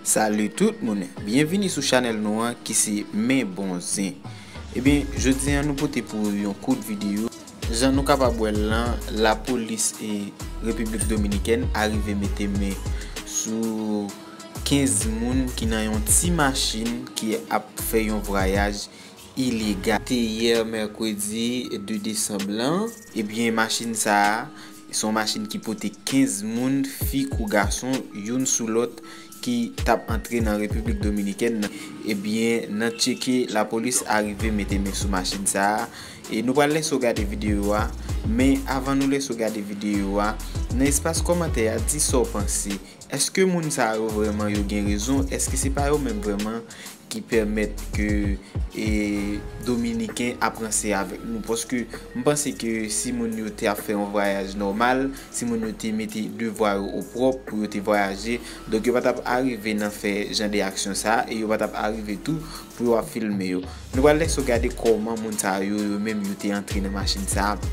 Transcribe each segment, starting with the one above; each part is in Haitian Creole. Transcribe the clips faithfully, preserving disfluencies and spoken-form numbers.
Salut tout moun, byenvini sou chanèl nou an ki se Men Bon Zen. Ebyen, jodi an nou pote pou ou yon kout videyo. Jan nou kapab wè l lan, lapolis e Repiblik Dominikèn arive mete men sou kenz moun ki nan yon ti machin ki ap fè yon vwayaj ilegal. Te yè mèkredi de desanm lan, ebyen, machin sa a, se yon machin ki pote kenz moun, fi kou gason, youn sou lòt, ki t ap antre nan Repiblik Dominikèn nan. Ebyen, nan tcheke, lapolis arive mete men sou machin sa a. E nou pral lèse w gade videyo a, men avan nou lèse w gade videyo a, nan espas kòmantè a, di sa w panse. Èske moun sa yo vrèman yo gen rezon? Èske se pa yo menm vrèman ki pèmèt ke, e, Dominiken ap ranse avèk nou? Paske m panse ke si moun yo te ap fè yon vwayaj nòmal, si moun yo te mete devwa yo opwòp pou yo te vwayaje, donk yo pa t ap arive nan fè jan de aksyon sa a, e yo pa t ap arive tou pou yo ap filme yo. Nou pral lèse w gade kòman moun sa yo, yo menm yo te antre nan machin sa a,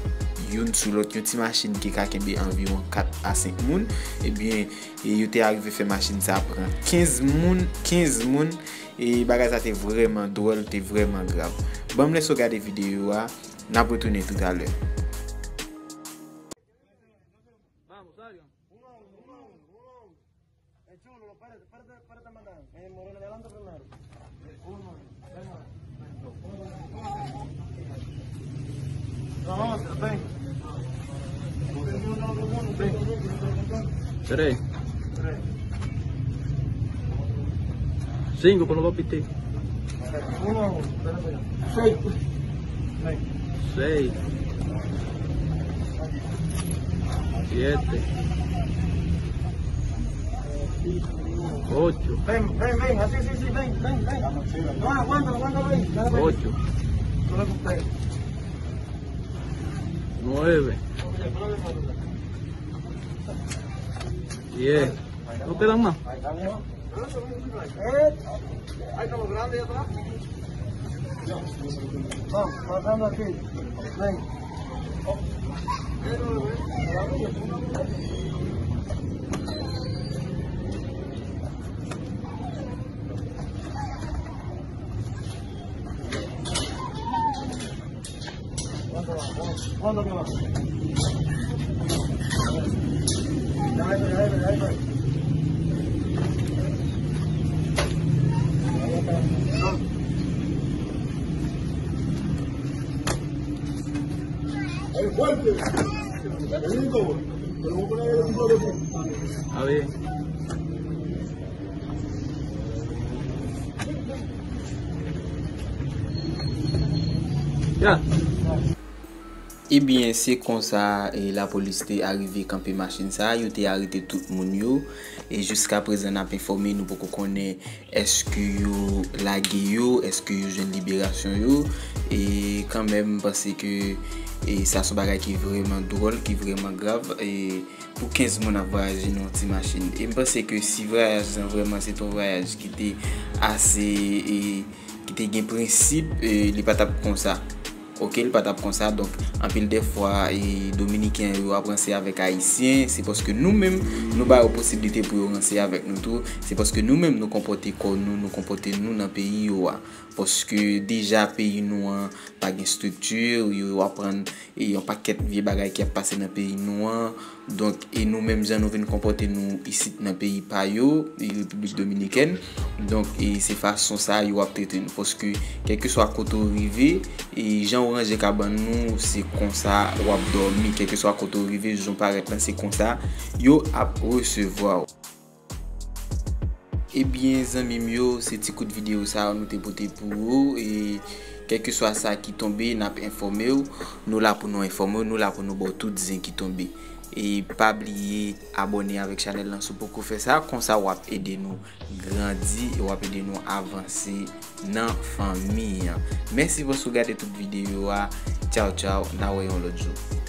youn sou lòt, yon ti machin ki ka kenbe anviwon kat a senk moun, ebyen, e yo te arive fè machin sa a pran kenz moun, kenz moun, e bagay sa te vrèman dwòl, te vrèman grav. Ban m lèse w gade videyo a, n ap retounen toutalè. Vamos, salgan. Uno a uno, uno a uno, uno a uno. Eh, chulo, párate, párate, párate a mandar. Eh, Moreno, adelante primero. Uno, ven, ven. No, vamos, ven. Ven. Tres. Tres. Cinco, con los dos pites. Seis. Seis. Siete. Ocho. Ven, ven, ven, así, sí, sí, ven, ven, ven. No, aguanta, aguanta, ven. Ocho. Nueve. Diez. No quedan más. Vamos, pasando aquí. Ven. A ver. Ya. Ebyen, se konsa, e, lapolis te arive kanpe machin sa a, yo te arete tout moun yo, e jiska prezan n ap enfòme, nou poko konnen èske yo lage yo, èske yo jwenn liberasyon yo, e kanmenm, m panse ke, e, sa se yon bagay ki vrèman dwòl, ki vrèman grav, e, pou kenz moun ap vwayaje nan yon ti machin. E m panse ke si vwayaj lan vrèman se t on vwayaj ki te ase, e, ki te gen prensip, e, li pa t ap konsa. Oke, li pa t ap konsa. Donk, anpil de fwa, e, Dominiken yo ap ranse avèk Ayisyen, se paske nou menm, nou ba yo posiblite pou yo ranse avèk nou tou. Se paske nou menm, nou konpòte kò nou, nou konpòte nou nan peyi yo a. Paske deja peyi nou an pa gen estrikti, yo aprann, e, yon pakèt vye bagay ki ap pase nan peyi nou an. Donk, e nou menm jan nou vin konpòte nou isit nan peyi pa yo, e Repiblik Dominikèn. Donk, e se fason sa yo ap trete nou. Paske, kèlkeswa kote w rive, e jan w ranje kabann nou, se konsa w ap dòmi. Kèlkeswa kote w rive, jan w parèt lan, se konsa yo ap resevwa w. Ebyen, zanmi m yo, se ti kout videyo sa a nou te pote pou ou. E kèlkeswa sa ki tonbe, n ap enfòme w. Nou la pou nou enfòme w, nou la pou nou ba w tout zen ki tonbe. E pa bliye abòne avèk chanèl lan si w poko fè sa. Konsa, w ap ede nou grandi e w ap ede nou avanse nan fanmi an. Mèsi paske w gade tout videyo a. Tchaw, tchaw. N a wè yon lòt jou.